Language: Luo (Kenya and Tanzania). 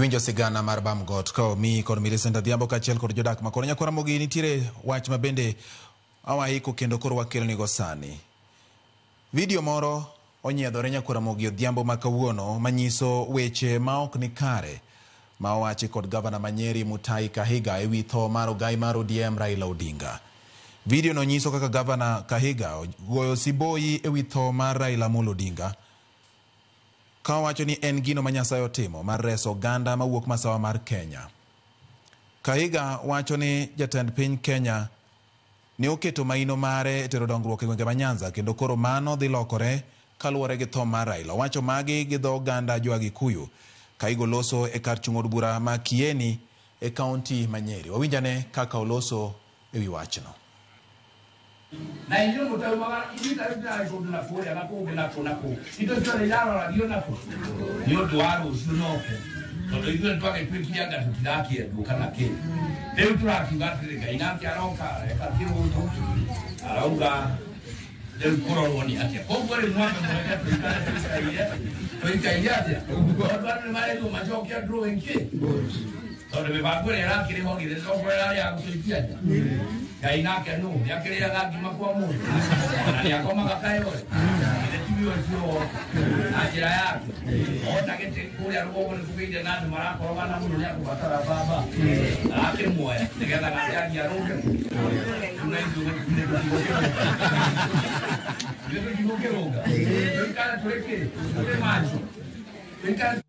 Iwinjo sigana mar Bamgot ka omiyi kod Millicent Adhiambo kaachiel kod jodak ma koro nyakwara Ramogi nitiere wach ma bende awaiko kendo koro wakelonigo sani. Video moro onyiedhore nyakwar Ramogi Odhiambo ma kawuono manyiso weche ma ok ni kare ma owachi kod gavana ma Nyeri Mutahi Kahiga ewi tho mar ogai mar ODM Raila Odinga. Video no nyiso kaka gavana Kahiga goyo siboyi ewi tho mar Raila Amolo Odinga ka owacho ni en gino ma Nyasaye otimo mar reso oganda mawuok masawa mar Kenya. Kahiga wacho ni jatend piny Kenya ne oketo maino mare e tero dongruok e gwenge ma Nyanza kendo koro mano dhi lokore kaluwore gi tho mar Raila. Owacho magi gi dho oganda jo Agikuyu ka igo loso e kar chung' od bura ma Kieni e kaunti ma Nyeri. Wawinj ane kaka oloso e wi wachno. Na inyuĩ mũtaumaga ithuĩ ta rĩu tũrarĩ kũndũ na kũrĩa na kũngĩ na kũ na kũ indo ciothe iraroragio na kũ nĩ ũndũ wa rũciũ noke tondũ ithuĩ nĩ twagĩtuĩkire anga tũtirakĩendwo kana kĩ rĩu tũrakiuga atĩrĩ Ngai nake aroka areka kĩũndũ arauga rĩu kũrorwo nĩ atĩa koguo rĩu mwambe mũreke tũikare tũikaire tũikaire atĩa tondũ andũ nĩ marerirwo macoke drawing kĩ tondũ mĩbango ĩrĩa ĩrakĩrĩ ho githĩ tokorwo ĩrarĩ ya gũtũikia nja Ngai nake nũ nĩakĩrĩaga ngima kwa mũndũ ona nĩakomaga kayore githĩ tiwe ũcio woka na njĩra yake ona gĩtĩ kũrĩa rũgongo nĩ kũgĩire na andũ marakorogana mũno nĩ akũbatara baba arakĩmuoya nĩgetha gacangi arũnge rĩu na ithuĩ nĩ tũtigũkĩrũnga ithuĩ tũtigũkĩrũnga tũikare tũrĩ kĩ tũrĩ macho tũikare.